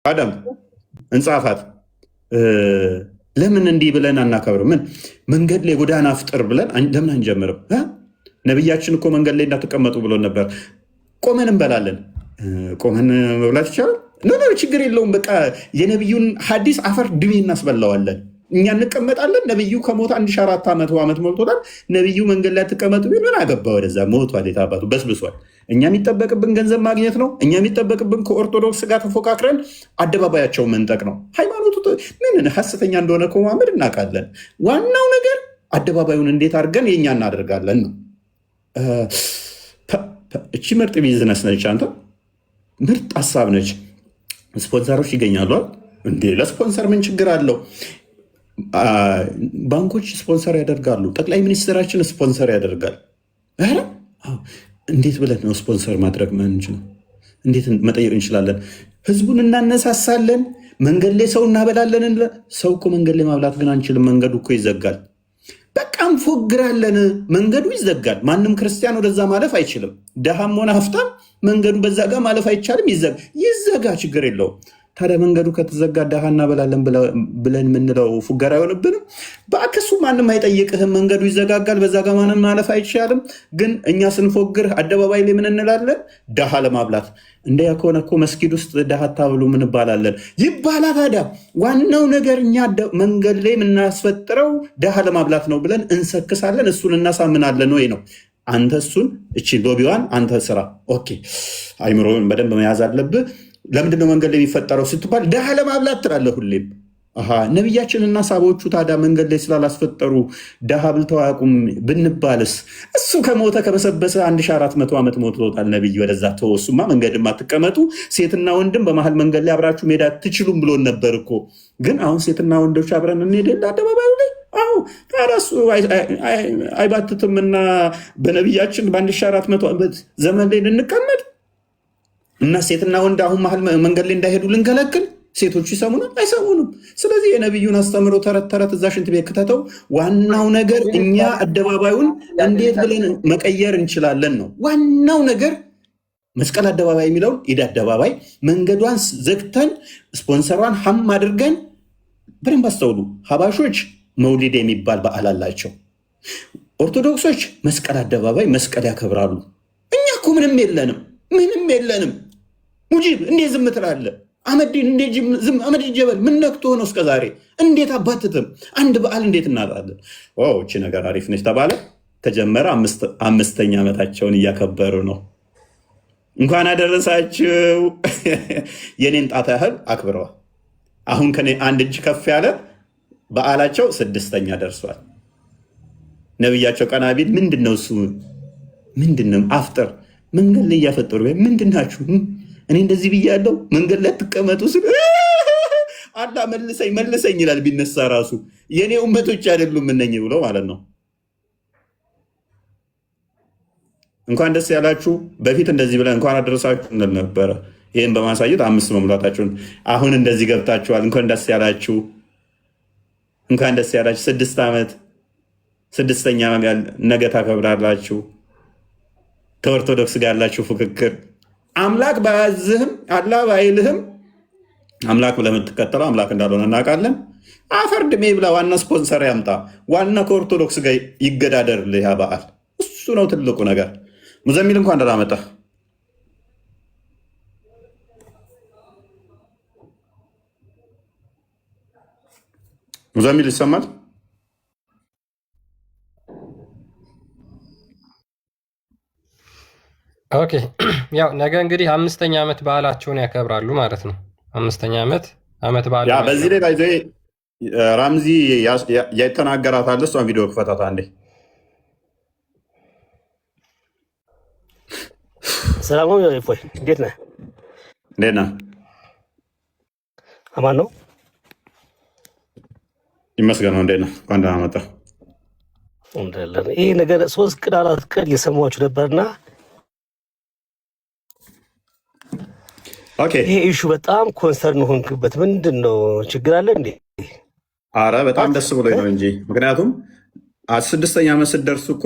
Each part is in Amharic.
አዳም እንጻፋት። ለምን እንዲህ ብለን አናከብርም? ምን መንገድ ላይ ጎዳና ፍጥር ብለን ለምን አንጀምርም? ነቢያችን እኮ መንገድ ላይ እንዳትቀመጡ ብሎን ነበር። ቆመን እንበላለን። ቆመን መብላት ይቻላል። No no፣ ችግር የለውም። በቃ የነቢዩን ሐዲስ አፈር ድሜ እናስበላዋለን። እኛ እንቀመጣለን። ነቢዩ ከሞተ 1400 ዓመት ሞልቶታል። ነቢዩ መንገድ ላይ አትቀመጡ ቢል ምን አገባ? ወደዛ ሞቷል፣ የታባቱ በስብሷል። እኛ የሚጠበቅብን ገንዘብ ማግኘት ነው። እኛ የሚጠበቅብን ከኦርቶዶክስ ጋር ተፎካክረን አደባባያቸውን መንጠቅ ነው። ሃይማኖቱ ምን ሐሰተኛ እንደሆነ እኮ መሐመድ እናውቃለን። ዋናው ነገር አደባባዩን እንዴት አድርገን የእኛ እናደርጋለን ነው። እቺ ምርጥ ቢዝነስ ነች። አንተ ምርጥ ሀሳብ ነች። ስፖንሰሮች ይገኛሉ እንዴ? ለስፖንሰር ምን ችግር አለው? ባንኮች ስፖንሰር ያደርጋሉ። ጠቅላይ ሚኒስትራችን ስፖንሰር ያደርጋል። ኧረ እንዴት ብለን ነው ስፖንሰር ማድረግ ምንችለው? እንዴት መጠየቅ እንችላለን? ህዝቡን እናነሳሳለን። መንገድ ላይ ሰው እናበላለን። ሰው እኮ መንገድ ላይ ማብላት ግን አንችልም። መንገዱ እኮ ይዘጋል። በቃ እንፎግራለን። መንገዱ ይዘጋል። ማንም ክርስቲያን ወደዛ ማለፍ አይችልም። ደሃም ሆነ ሀብታም መንገዱ በዛ ጋር ማለፍ አይቻልም። ይዘጋ፣ ችግር የለውም። ታዲያ መንገዱ ከተዘጋ ደሃ እናበላለን ብለን የምንለው ፉገራ አይሆንብንም? በአክሱ ማንም አይጠይቅህም። መንገዱ ይዘጋጋል። በዛ ጋር ማንም ማለፍ አይቻልም። ግን እኛ ስንፎግር አደባባይ ላይ ምን እንላለን? ደሃ ለማብላት። እንደያ ከሆነ እኮ መስጊድ ውስጥ ደሃ አታብሉ ምን እንባላለን ይባላ። ታዲያ ዋናው ነገር እኛ መንገድ ላይ የምናስፈጥረው ደሃ ለማብላት ነው ብለን እንሰክሳለን። እሱን እናሳምናለን ወይ ነው። አንተ እሱን እቺ lobby ዋን አንተ ስራ። Okay፣ አይምሮን በደንብ መያዝ አለብህ። ለምንድን ነው መንገድ ላይ የሚፈጠረው ስትባል ደሃ ለማብላት ትላለህ ሁሌም። አሃ ነቢያችንና ሳቦቹ ታዲያ መንገድ ላይ ስላላስፈጠሩ ደሃ ብልተው አያውቁም ብንባልስ? እሱ ከሞተ ከበሰበሰ 1400 ዓመት ሞቶታል ነቢይ። ወደዛ ተወሱማ መንገድም አትቀመጡ፣ ሴትና ወንድም በመሀል መንገድ ላይ አብራችሁ መሄድ አትችሉም ብሎን ነበር እኮ። ግን አሁን ሴትና ወንዶች አብረን እንሄድ የለ አደባባዩ ላይ። አዎ ታዲያ እሱ አይባትትምና በነቢያችን በ1400 ዓመት ዘመን ላይ ልንቀመጥ እና ሴትና ወንድ አሁን መሀል መንገድ ላይ እንዳይሄዱ ልንከለክል? ሴቶቹ ይሰሙናል? አይሰሙንም። ስለዚህ የነቢዩን አስተምሮ ተረት ተረት እዛ ሽንት ቤት ክተተው። ዋናው ነገር እኛ አደባባዩን እንዴት ብለን መቀየር እንችላለን ነው ዋናው ነገር። መስቀል አደባባይ የሚለውን ኢድ አደባባይ መንገዷን ዘግተን ስፖንሰሯን ሀም አድርገን በደንብ አስተውሉ። ሀባሾች መውሊድ የሚባል በዓል አላቸው። ኦርቶዶክሶች መስቀል አደባባይ መስቀል ያከብራሉ። እኛ እኮ ምንም የለንም፣ ምንም የለንም። ሙጂብ እንዴት ዝም ትላለህ? አህመዲን እንዴት ዝም? አህመዲን ጀበል ምን ነክቶ ነው እስከዛሬ? እንዴት አባትትም አንድ በዓል እንዴት እናጣለን? Wow እቺ ነገር አሪፍ ነች ተባለ፣ ተጀመረ። አምስተኛ ዓመታቸውን እያከበሩ ነው። እንኳን አደረሳችሁ። የኔን ጣት ያህል አክብረዋል። አሁን ከኔ አንድ እጅ ከፍ ያለ በዓላቸው ስድስተኛ ደርሷል። ነቢያቸው ቀና ቢል ምንድን ነው እሱ? ምንድን ነው አፍጥር መንገድ ላይ እያፈጠሩ ምንድን ናችሁ? እኔ እንደዚህ ብያለሁ፣ መንገድ ላይ አትቀመጡ ስል አላህ መልሰኝ መልሰኝ ይላል። ቢነሳ ራሱ የእኔ ኡመቶች አይደሉም እነኝህ ብሎ ማለት ነው። እንኳን ደስ ያላችሁ። በፊት እንደዚህ ብለን እንኳን አደረሳችሁ እንል ነበረ። ይህን በማሳየት አምስት መሙላታችሁን አሁን እንደዚህ ገብታችኋል። እንኳን ደስ ያላችሁ፣ እንኳን ደስ ያላችሁ። 6 ዓመት ስድስተኛ ነገ ታከብራላችሁ። ከኦርቶዶክስ ጋር ያላችሁ ፉክክር አምላክ ባያዝህም አላህ ባይልህም አምላክ ብለህ የምትከተለው አምላክ እንዳልሆነ እናውቃለን። አፈር ድሜ ብላ ዋና ስፖንሰር ያምጣ፣ ዋና ከኦርቶዶክስ ጋር ይገዳደርልህ ያ በዓል። እሱ ነው ትልቁ ነገር። ሙዘሚል እንኳን ደህና መጣህ። ሙዘሚል ይሰማል? Okay፣ ያው ነገ እንግዲህ አምስተኛ ዓመት በዓላቸውን ያከብራሉ ማለት ነው። አምስተኛ ዓመት ያ በዓልን በዚህ ላይ ያከብራሉ። ባይዘ ራምዚ የተናገራት አለ። እሷን ቪዲዮ ክፈታት አንዴ። ሰላም ነው እፎይ፣ እንዴት ነህ? እንዴት ነህ? አማን ነው። ይመስገነው። እንዴት ነህ? እንኳን ደህና መጣህ። እንዳለን ይህ ነገር 3 ቀን 4 ቀን እየሰማችሁ ነበርና Okay። ይሄ issue በጣም concern ሆንክበት። ምንድን ነው ችግር አለ እንዴ? አረ በጣም ደስ ብሎኝ ነው እንጂ ምክንያቱም ስድስተኛ ዓመት ስትደርሱ እኮ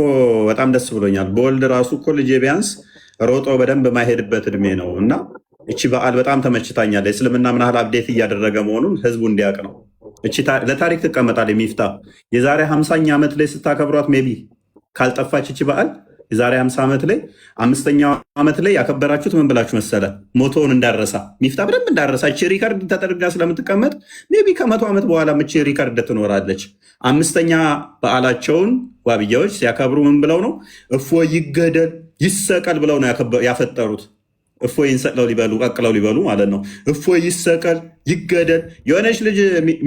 በጣም ደስ ብሎኛል። በወልድ ራሱ እኮ ልጄ ቢያንስ ሮጦ በደንብ የማይሄድበት እድሜ ነው እና እቺ በዓል በጣም ተመችታኛለች። እስልምና ምን ያህል update እያደረገ መሆኑን ህዝቡ እንዲያውቅ ነው። እቺ ለታሪክ ትቀመጣል። የሚፍታ የዛሬ 50ኛ ዓመት ላይ ስታከብሯት maybe ካልጠፋች እቺ በዓል የዛሬ 50 ዓመት ላይ፣ አምስተኛው ዓመት ላይ ያከበራችሁት ምን ብላችሁ መሰለ? ሞቶውን እንዳረሳ ሚፍታ በደንብ እንዳረሳ። እቺ record ተደርጋ ስለምትቀመጥ maybe ከ100 ዓመት በኋላ እቺ record ትኖራለች። አምስተኛ በዓላቸውን ዋብያዎች ሲያከብሩ ምን ብለው ነው? እፎይ ይገደል ይሰቀል ብለው ነው ያፈጠሩት። እፎይን ሰቅለው ሊበሉ፣ ቀቅለው ሊበሉ ማለት ነው። እፎይ ይሰቀል ይገደል። የሆነች ልጅ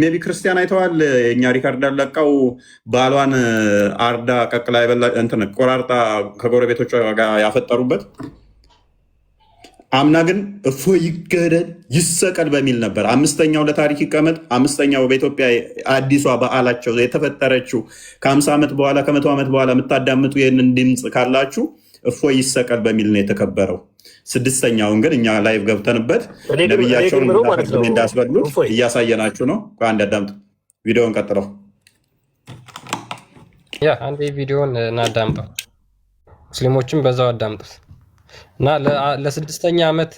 maybe ክርስቲያን አይተዋል። የእኛ record ያለቃው ባሏን አርዳ ቀቅላ የበላ፣ እንትን ቆራርጣ ከጎረቤቶቿ ጋር ያፈጠሩበት። አምና ግን እፎይ ይገደል ይሰቀል በሚል ነበር። አምስተኛው ለታሪክ ይቀመጥ። አምስተኛው በኢትዮጵያ አዲሷ በዓላቸው የተፈጠረችው ከ50 ዓመት በኋላ፣ ከ100 ዓመት በኋላ የምታዳምጡ ይህንን ድምፅ ካላችሁ እፎይ ይሰቀል በሚል ነው የተከበረው። ስድስተኛውን ግን እኛ live ገብተንበት እኔ ግን ነቢያቸውን የምለው ማለት ነው እንዳስበሉት እፎይ እያሳየናችሁ ነው። አንድ አዳምጥ፣ ቪዲዮውን ቀጥለው። Yeah፣ አንዴ ቪዲዮን እናዳምጠው፣ ሙስሊሞችም በዛው አዳምጡት እና ለስድስተኛ ዓመት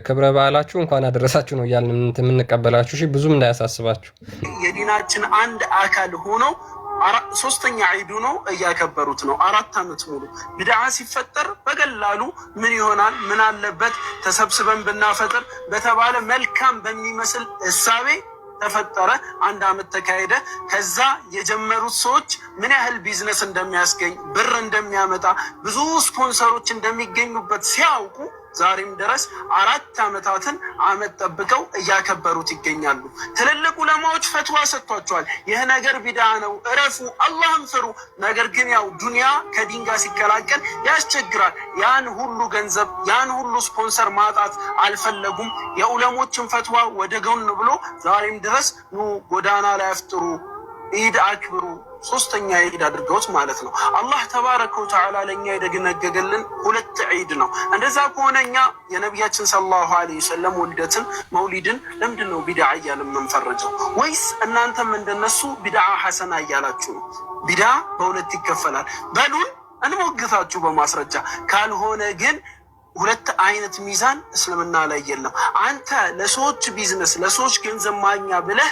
ክብረ በዓላችሁ እንኳን አደረሳችሁ ነው እያልን የምንቀበላችሁ። እሺ፣ ብዙም እንዳያሳስባችሁ። የዲናችን አንድ አካል ሆኖ ሶስተኛ ዒዱ ነው፣ እያከበሩት ነው። 4 ዓመት ሙሉ ቢድዓ ሲፈጠር በቀላሉ ምን ይሆናል፣ ምን አለበት ተሰብስበን ብናፈጥር በተባለ መልካም በሚመስል እሳቤ ተፈጠረ። አንድ አመት ተካሄደ። ከዛ የጀመሩት ሰዎች ምን ያህል ቢዝነስ እንደሚያስገኝ፣ ብር እንደሚያመጣ፣ ብዙ ስፖንሰሮች እንደሚገኙበት ሲያውቁ ዛሬም ድረስ 4 ዓመታትን አመት ጠብቀው እያከበሩት ይገኛሉ። ትልልቅ ዑለማዎች ፈትዋ ሰጥቷቸዋል። ይህ ነገር ቢድዓ ነው፣ እረፉ፣ አላህን ፍሩ። ነገር ግን ያው ዱንያ ከዲን ጋር ሲቀላቀል ያስቸግራል። ያን ሁሉ ገንዘብ፣ ያን ሁሉ ስፖንሰር ማጣት አልፈለጉም። የዑለሞችን ፈትዋ ወደ ጎን ብሎ ዛሬም ድረስ ኑ ጎዳና ላይ አፍጥሩ፣ ኢድ አክብሩ፣ ሶስተኛ ዒድ አድርገውት ማለት ነው። አላህ ተባረከ ወተዓላ ለእኛ የደነገገልን ሁለት ዒድ ነው። እንደዛ ከሆነ እኛ የነቢያችን ሰለላሁ ዐለይሂ ወሰለም ውልደትን፣ መውሊድን ለምንድን ነው ቢድዓ እያልን የምንፈርጀው? ወይስ እናንተም እንደነሱ ቢድዓ ሐሰና እያላችሁ ነው? ቢድዓ በሁለት ይከፈላል በሉን፣ እንሞግታችሁ በማስረጃ። ካልሆነ ግን ሁለት አይነት ሚዛን እስልምና ላይ የለም። አንተ ለሰዎች ቢዝነስ፣ ለሰዎች ገንዘብ ማግኛ ብለህ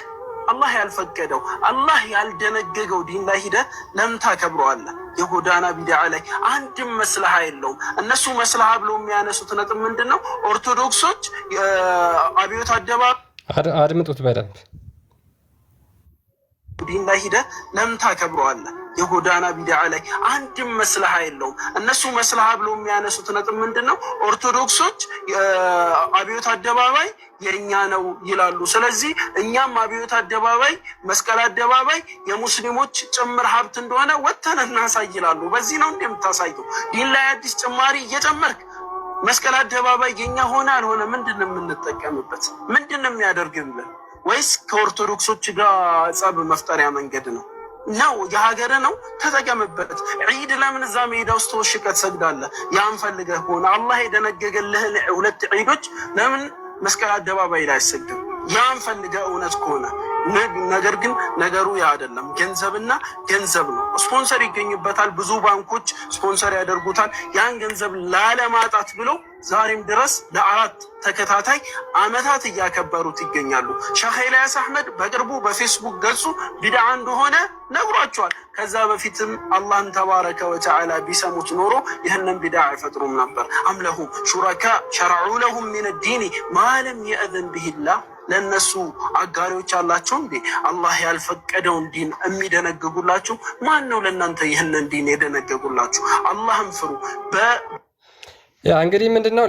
አላህ ያልፈቀደው፣ አላህ ያልደነገገው ዲን ላይ ሂደህ ለምን ታከብረዋለህ? የጎዳና ቢድዓ ላይ አንድም መስልሃ የለውም። እነሱ መስልሃ ብሎ የሚያነሱት ነጥብ ምንድን ነው? ኦርቶዶክሶች አብዮት አደባባይ አድምጡት በደንብ። ዲን ላይ ሂደህ ለምን ታከብረዋለህ? የጎዳና ቢድዓ ላይ አንድም መስልሃ የለውም። እነሱ መስልሃ ብሎ የሚያነሱት ነጥብ ምንድን ነው? ኦርቶዶክሶች አብዮት አደባባይ የእኛ ነው ይላሉ። ስለዚህ እኛም አብዮት አደባባይ፣ መስቀል አደባባይ የሙስሊሞች ጭምር ሀብት እንደሆነ ወጥተን እናሳይ ይላሉ። በዚህ ነው እንደምታሳየው ዲን ላይ አዲስ ጭማሪ እየጨመርክ መስቀል አደባባይ የኛ ሆነ አልሆነ ምንድን ነው የምንጠቀምበት? ምንድን ነው የሚያደርግልን? ወይስ ከኦርቶዶክሶች ጋር ጸብ መፍጠሪያ መንገድ ነው? ነው የሀገር ነው፣ ተጠቀምበት። ዒድ ለምን እዛ ሜዳ ውስጥ ተወሽቀህ ትሰግዳለህ? ያን ፈልገህ ከሆነ አላህ የደነገገልህን ሁለት ዒዶች ለምን መስቀል አደባባይ ላይ አይሰግድም? ያን ፈልገህ እውነት ከሆነ። ነገር ግን ነገሩ ያ አይደለም። ገንዘብና ገንዘብ ነው። ስፖንሰር ይገኝበታል። ብዙ ባንኮች ስፖንሰር ያደርጉታል። ያን ገንዘብ ላለማጣት ብለው ዛሬም ድረስ ለአራት ተከታታይ አመታት እያከበሩት ይገኛሉ። ሸህ ኤልያስ አህመድ በቅርቡ በፌስቡክ ገጹ ቢድዓ እንደሆነ ነግሯቸዋል። ከዛ በፊትም አላህን ተባረከ ወተዓላ ቢሰሙት ኖሮ ይህንን ቢድዓ አይፈጥሩም ነበር። أم لهم شركاء شرعوا لهم من الدين ما لم يأذن به الله። ለእነሱ አጋሪዎች አላቸው እንዴ? አላህ ያልፈቀደውን ዲን የሚደነግጉላችሁ ማን ነው? ለእናንተ ይህንን ዲን የደነገጉላችሁ? አላህን ፍሩ። ያ እንግዲህ ምንድን ነው፣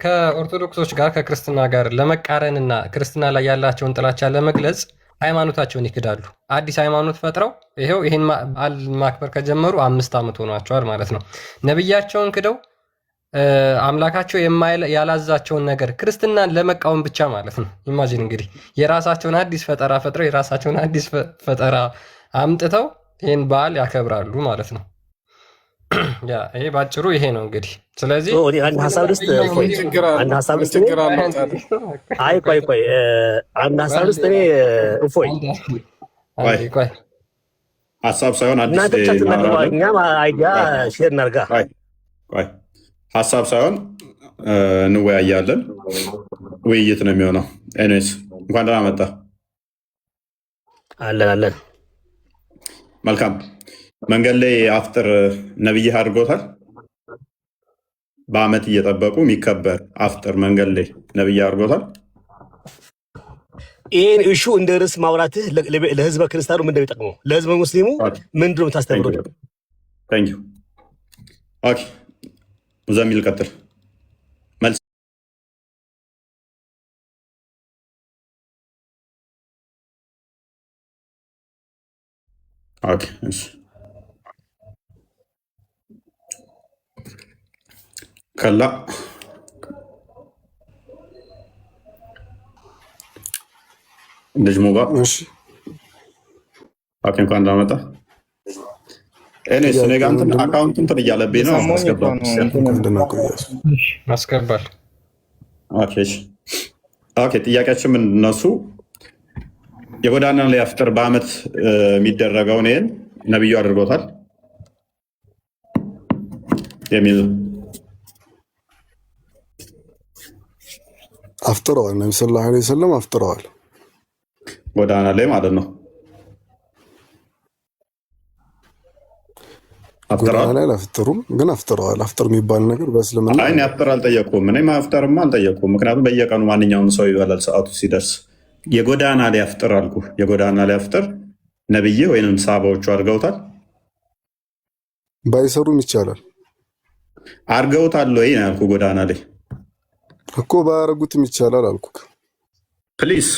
ከኦርቶዶክሶች ጋር፣ ከክርስትና ጋር ለመቃረንና ክርስትና ላይ ያላቸውን ጥላቻ ለመግለጽ ሃይማኖታቸውን ይክዳሉ። አዲስ ሃይማኖት ፈጥረው ይኸው ይህን በዓል ማክበር ከጀመሩ 5 ዓመት ሆኗቸዋል ማለት ነው። ነብያቸውን ክደው አምላካቸው ያላዛቸውን ነገር ክርስትናን ለመቃወም ብቻ ማለት ነው። Imagine እንግዲህ የራሳቸውን አዲስ ፈጠራ ፈጥረው፣ የራሳቸውን አዲስ ፈጠራ አምጥተው ይህን በዓል ያከብራሉ ማለት ነው። Yeah፣ ይሄ ባጭሩ ይሄ ነው እንግዲህ። ስለዚህ አንድ ሀሳብ ልስጥ። አንድ ሀሳብ ልስጥ። አይ ቆይ ቆይ፣ አንድ ሀሳብ ልስጥ። እኔ እፎይ ቆይ። ሀሳብ ሳይሆን አዲስ እናንተ ብቻ ትናገሩ፣ እኛም idea share እናርጋ። ቆይ፣ ሀሳብ ሳይሆን እንወያያለን። ውይይት ነው የሚሆነው። Anyways እንኳን ደህና መጣ። አለን አለን። መልካም። መንገድ ላይ አፍጥር ነብይህ አድርጎታል። በአመት እየጠበቁ የሚከበር አፍጥር መንገድ ላይ ነብይህ አድርጎታል። ይህን issue እንደ ርዕስ ማውራትህ ለህዝበ ክርስቲያኑ ምንድን ነው የሚጠቅመው? ለህዝበ ሙስሊሙ ምንድን ነው የምታስተምሩት? Thank you። Okay፣ ሙዘሚል ቀጥል። መልስ። Okay፣ እሺ። ከላ ልጅ ሙባ። እሺ። Okay፣ እንኳን ደህና መጣ። Anyways እኔ ጋር እንትን account እንትን እያለብኝ ነው። የሰማሁኝ እኮ አስገባ። ነው እንትን። እንኳን ደህና ቆያችሁ። ማስገባል። Okay፣ እሺ። Okay፣ ጥያቄያችን ምንድን ነው? እሱ የጎዳና ላይ አፍጥር በአመት የሚደረገውን ይሄን ነብዩ አድርጎታል የሚል። አፍጥረዋል። ነቢ ሰለላሁ ዐለይሂ ወሰለም አፍጥረዋል። ጎዳና ላይ ማለት ነው። ጎዳና አፍጥረዋል። ላይ አላፍጥሩም፣ ግን አፍጥረዋል። አፍጥር የሚባል ነገር በእስልምና አይ፣ እኔ አፍጥር አልጠየቁም። እኔ ማፍጠርማ አልጠየቁም። ምክንያቱም በየቀኑ ማንኛውም ሰው ይበላል ሰዓቱ ሲደርስ። የጎዳና ላይ አፍጥር አልኩ። የጎዳና ላይ አፍጥር ነብይ ወይንም ሰሃባዎቹ አድርገውታል። ባይሰሩም ይቻላል። አድርገውታል ወይ ነው ያልኩ። ጎዳና ላይ እኮ ባያረጉትም ይቻላል አልኩ። Please፣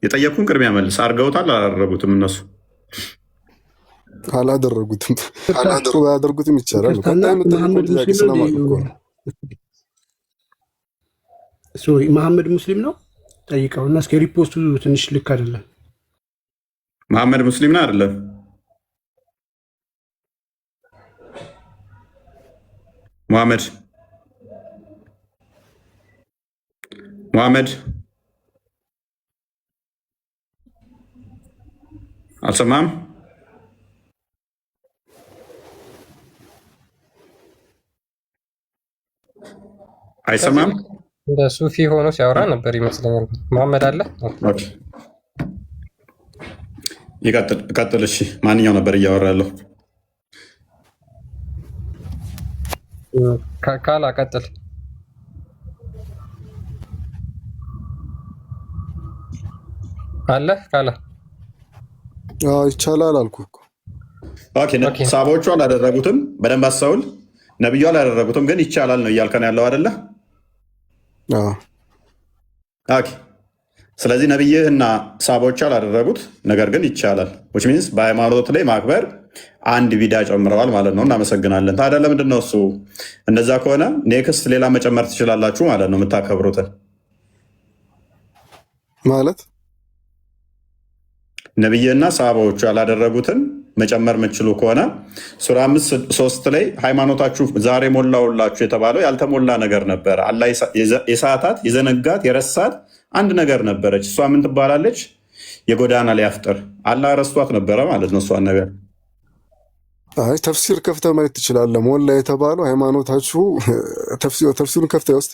የጠየኩን ቅድሚያ መልስ። አድርገውታል አላደረጉትም? እነሱ አላደረጉትም እኮ፣ ባያደርጉትም ይቻላል። ይቅርታና ቀጣይ የምጠይቀውን መሐመድ ጥያቄ ሙስሊም ነው? ስለማውቅ እኮ ነው። Sorry፣ መሐመድ ሙስሊም ነው ጠይቀው እና እስኪ repost ኡ ትንሽ ልክ አይደለም። መሐመድ ሙስሊም ነው አይደለም? ሙሐመድ፣ ሙሐመድ፣ አልሰማም? ከዚህ አይሰማም? እንደ ሱፊ ሆኖ ሲያወራ ነበር ይመስለኛል። መሐመድ አለ። Okay፣ ይቀጥል፣ ቀጥል። እሺ፣ ማንኛው ነበር እያወራ ያለው? ካላ ቀጥል። አለ ካላ። አዎ ይቻላል አልኩ እኮ። Okay፣ ሰሃቦቹ አላደረጉትም። በደንብ አስተውል። ነብዩ አላደረጉትም፣ ግን ይቻላል ነው እያልከን ያለው አይደለ? አዎ። Okay። ስለዚህ ነብይህ እና ሰሃቦቹ አላደረጉት፣ ነገር ግን ይቻላል። Which means በሃይማኖት ላይ ማክበር አንድ ቢዳ ጨምረዋል ማለት ነው። እናመሰግናለን። ታዲያ ለምንድን ነው እሱ እንደዛ ከሆነ next ሌላ መጨመር ትችላላችሁ ማለት ነው የምታከብሩትን። ማለት? ነብይና ሰሃባዎቹ ያላደረጉትን መጨመር የምትችሉ ከሆነ ሱራ 5:3 ላይ ሃይማኖታችሁ ዛሬ ሞላውላችሁ የተባለው ያልተሞላ ነገር ነበረ። አላህ የሰዓታት የዘነጋት የረሳት አንድ ነገር ነበረች። እሷ ምን ትባላለች? የጎዳና ላይ አፍጥር። አላህ ረስቷት ነበረ ማለት ነው እሷን ነገር። አይ፣ ተፍሲር ከፍተህ ማየት ትችላለህ። ሞላ የተባለው ሃይማኖታችሁ ተፍሲሩን ከፍተህ ውስጥ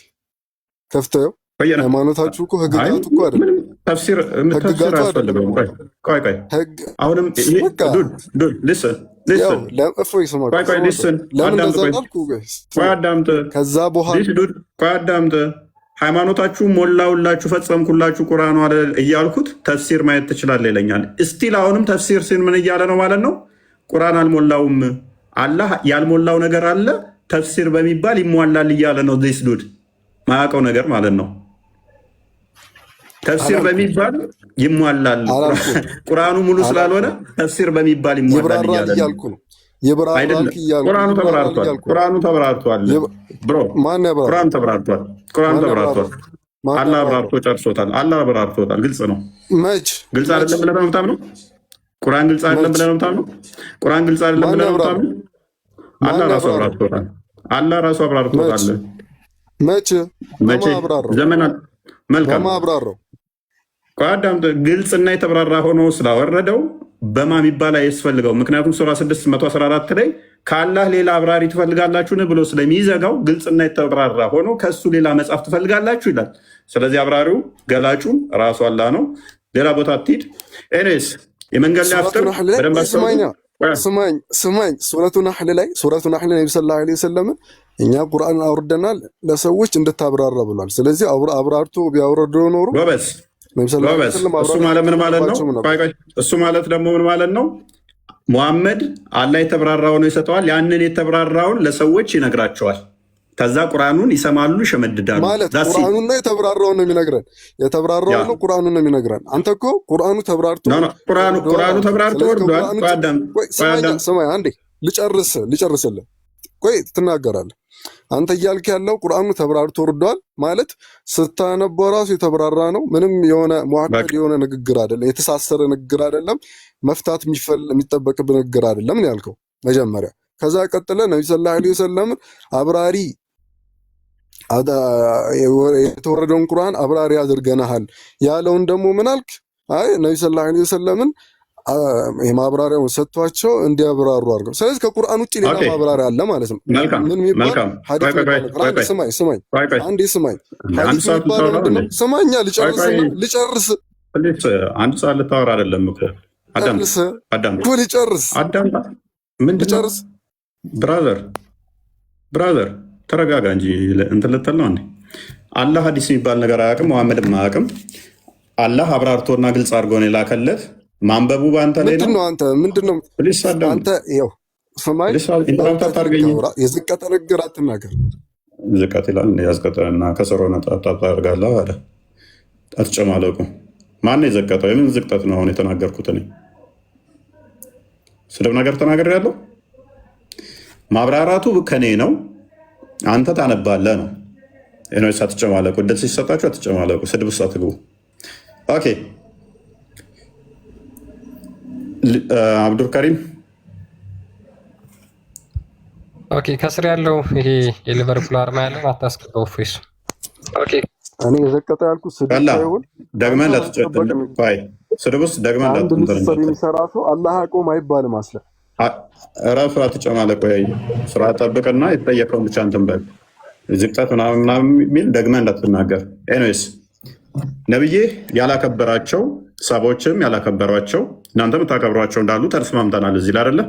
ከፍተህ ቆየና ሃይማኖታችሁ እኮ አይ ህግጋቱ እኮ አይደለም። ምንም ተፍሲር ተፍሲር ህግጋቱ አይደለም። አያስፈልገውም። ቆይ ቆይ ቆይ፣ ህግ አሁንም ይሄ በቃ Dude, dude, listen. ያው Listen. እፎይ ስማ፣ ቆይ ቆይ። ስማ፣ ቆይ Listen. ለምን አዳምጥ። እንደዛ ቆይ። እንዳልኩ ቆይ ቆይ። ስማ። አዳምጥ። ከዛ በኋላ This dude፣ ቆይ አዳምጥ። ሃይማኖታችሁ ሞላውላችሁ ፈጸምኩላችሁ ቁርአኑ አለ እያልኩት ተፍሲር ማየት ትችላለህ ይለኛል። Still አሁንም ተፍሲር ሲል ምን እያለ ነው ማለት ነው? ቁርአን አልሞላውም፣ አላህ ያልሞላው ነገር አለ፣ ተፍሲር በሚባል ይሟላል እያለ ነው። This dude ማያውቀው ነገር ማለት ነው። ተፍሲር አላልኩም። በሚባል ይሟላል። አላልኩም። ቁርአኑ ሙሉ ስላልሆነ አላልኩም። ተፍሲር በሚባል ይሟላል ይብራራል እያለ ነው። እያልኩ ነው። ይብራራል አይደለም። እያልኩ ቁርአኑ ይብራራል ተብራርቷል። እያልኩ ነው። ቁርአኑ ተብራርቷል bro። ማን ያብራራው? ቁርአኑ ተብራርቷል። ቁርአኑ ማን ተብራርቷል። ያብራራው? ማን አላህ ያብራራው? አብራርቶ ጨርሶታል። አላህ አብራርቶታል። ግልጽ ነው። መች? ግልጽ መች? አይደለም ብለህ ነው የምታምነው? ቁርአን ግልጽ አይደለም መች? ብለህ ነው የምታምነው? ቁርአን ግልጽ አይደለም ማን ብለህ ነው ያብራራው? የምታምነው? ማን አላህ ራሱ ያብራራው? አብራርቶታል። አላህ ራሱ አብራርቶታል። መች? መቼ? በማ አብራራው? ዘመናት። መልካም። በማ አብራራው? ቆይ አዳምጥ። ግልጽና የተብራራ ሆኖ ስላወረደው በማ የሚባል አያስፈልገው። ምክንያቱም ሱራ 6 114 ላይ ከአላህ ሌላ አብራሪ ትፈልጋላችሁን ብሎ ስለሚዘጋው ግልጽና የተብራራ ሆኖ ከእሱ ሌላ መጽሐፍ ትፈልጋላችሁ ይላል። ስለዚህ አብራሪው ገላጩ ራሱ አላህ ነው። ሌላ ቦታ አትሂድ። Anyways የመንገድ ላይ ሱረቱ አፍጥር ነሕል ላይ በደንብ ቆይ አስተውሉ። ስማኛ ስማኝ ስማኝ ሱረቱ ነሕል ላይ ሱረቱ ነሕል ነቢ صلى الله عليه وسلم እኛ ቁርአን አውርደናል ለሰዎች እንድታብራራ ብሏል። ስለዚህ አብራርቶ ቢያወርደው ኖሮ ጎበዝ ነቢ صلى الله عليه ጎበዝ። وسلم እሱ ማብራራት ማለት ምን ማለት ነው? አይጠበቅባቸውም ነበር። ቆይ ቆይ፣ እሱ ማለት ደግሞ ምን ማለት ነው? ሙሐመድ አላህ የተብራራውን ይሰጠዋል። ያንን የተብራራውን ለሰዎች ይነግራቸዋል። ከዛ ቁርአኑን ይሰማሉ፣ ይሸመድዳሉ። ማለት That's it። ቁርአኑን ነው የተብራራውን ነው የሚነግረን። የተብራራውን ነው ቁርአኑን ነው የሚነግረን። አንተ እኮ ቁርአኑ ተብራርቶ No no፣ ቁርአኑ ወርዷል ቁርአኑ አልከኝ። ተብራርቶ ስለዚህ ወርዷል። ከቁርአኑ ቆይ ውጭ አዳም፣ ቆይ ቆይ ስማኛ አዳም፣ ስማኝ፣ አንዴ ልጨርስልህ። ቆይ ትናገራለህ። አንተ እያልክ ያለው ቁርአኑ ተብራርቶ ወርዷል ማለት ስታነበው ራሱ የተብራራ ነው። ምንም የሆነ معقد በቃ የሆነ ንግግር አይደለም፣ የተሳሰረ ንግግር አይደለም፣ መፍታት የሚጠበቅብህ ንግግር አይደለም ነው ያልከው መጀመሪያ። ከዛ ቀጥለ ነቢ صلى الله عليه وسلم አብራሪ የተወረደውን ቁርአን አብራሪ አድርገናሃል ያለውን ደግሞ ምን አልክ? አይ ነቢ صلى الله عليه وسلم ን የማብራሪያውን ሰጥቷቸው እንዲያብራሩ አድርገው። ስለዚህ ከቁርአን ውጭ ሌላ ማብራሪያ አለ ማለት ነው። መልካም ምን የሚባል መልካም። ሐዲስ ቆይ ቆይ የሚባል ቆይ ነገር ቆይ አንዴ ቆይ ስማኝ ስማኝ ቆይ ቆይ አንዴ ስማኝ። አንድ ሐዲስ ሰዓት የሚባለው ልታወራ ምንድን እንዴ? ነው? ስማኛ ቆይ ቆይ ልጨርስና ልጨርስ Please፣ አንድ ሰዓት ልታወራ አይደለም እኮ። አዳምጥ ጨርስ አዳምጥ እኮ ልጨርስ አዳምጥ። ምንድን ነው ልጨርስ Brother brother ተረጋጋ እንጂ እንትን ልትል ነው እንዴ? አላህ ሐዲስ የሚባል ነገር አያውቅም፣ መሐመድም አያውቅም። አላህ አብራርቶና ግልጽ አድርጎ ነው የላከለት። ማንበቡ በአንተ ላይ ምንድን ነው። ነው አንተ ምንድን ነው Please አዳምጥ። አንተ ይኸው ስማኝ፣ Please interrupt በእውቀት ልክ አታድርገኝ። አውራ፣ የዝቀጠ ንግግር አትናገር። ዝቀት ይላል ያዝቀጠና ከስሮ ነጣጣ ታደርጋለህ አለ። አትጨማለቁ። ማነው የዘቀጠው? የምን ዝቅጠት ነው አሁን የተናገርኩት? እኔ ስድብ ነገር ተናገር ያለው ማብራራቱ ከኔ ነው። አንተ ታነባለህ ነው። Anyways አትጨማለቁ። እድል ሲሰጣችሁ አትጨማለቁ። ስድብ ውስጥ አትግቡ። Okay አብዱልከሪም። Okay፣ ከስር ያለው ይሄ የሊቨርፑል አርማ ያለው አታስገባው። ፌሱ እኔ የዘቀጠ ያልኩት ስድብ ቀላ ሳይሆን ደግመህ አንተ አልጠበቅም። ስድብ ውስጥ ደግመህ አንድ እንዳትንትን ንጽጽር እንዳትል። የሚሰራ ሰው አላህ አቆም አይባልም። አስለ እረፍ፣ አትጨማለቅ። ወይ ስራ ጠብቅና የተጠየቀውን ብቻ እንትን በል። ዝቅጠት ምናምን ምናምን የሚል ደግመህ እንዳትናገር። Anyways ነብዬ ያላከበራቸው ሰቦችም ያላከበሯቸው እናንተ የምታከብሯቸው እንዳሉ ተስማምተናል። እዚህ ላይ አይደለ?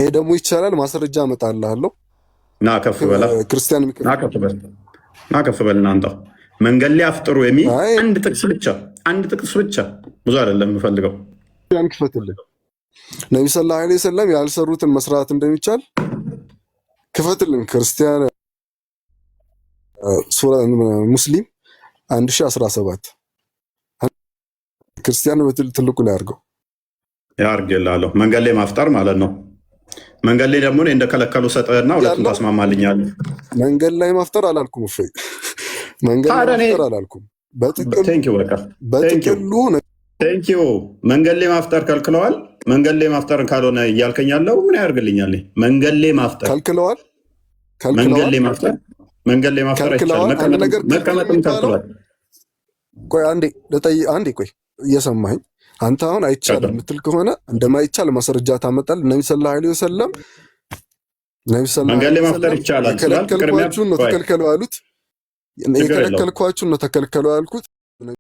ይሄ ደግሞ ይቻላል። ማስረጃ አመጣልሃለሁ። ና ከፍ በላ፣ ክርስቲያን ና ከፍ በል፣ ና ከፍ በል። እናንተው መንገድ ላይ አፍጥሩ የሚል አይ አንድ ጥቅስ ብቻ፣ አንድ ጥቅስ ብቻ፣ ብዙ አይደለም የምፈልገው። ክርስቲያን ክፈትልን። ነቢ صلى الله عليه وسلم ያልሰሩትን መስራት እንደሚቻል ክፈትልን። ክርስቲያን ሱራ ሙስሊም 1017 ክርስቲያን ትልቁ ላይ አድርገው። ያርግልሃለሁ። መንገድ ላይ ማፍጠር ማለት ነው። መንገድ ላይ ደግሞ እኔ እንደከለከሉ ሰጠህና ሁለቱም ያለው ታስማማልኛለህ። መንገድ ላይ ማፍጠር አላልኩም። እፎይ መንገድ ላይ ታዲያ እኔ ማፍጠር አላልኩም። በጥቅሉ Thank you በቃ thank you በጥቅሉ Thank you። መንገድ ላይ ማፍጠር ከልክለዋል። መንገድ ላይ ማፍጠር ካልሆነ እያልከኝ ያለው ምን ያደርግልኛል? መንገድ ላይ ማፍጠር ከልክለዋል መንገድ ከልክለዋል ላይ ማፍጠር መንገድ ላይ ማፍጠር አይቻልም። ከልክለዋል። አንድ ነገር ክልክል መቀመጥም የሚባለው ከልክሏል። ቆይ አንዴ ልጠይቅ፣ አንዴ ቆይ እየሰማኸኝ አንተ አሁን አይቻልም ቀጥል። የምትል ከሆነ እንደማይቻል ማስረጃ ታመጣል። ነቢ صلى الله عليه وسلم ነቢ صلى الله መንገድ عليه ላይ ማፍጠር وسلم ይቻላል ስላልክ ቅድሚያ የከለከልኳችሁን ነው ቆይ ተከልከሉ ያሉት። ችግር የለውም። የከለከልኳችሁን ነው ተከልከሉ ያልኩት። ነቢ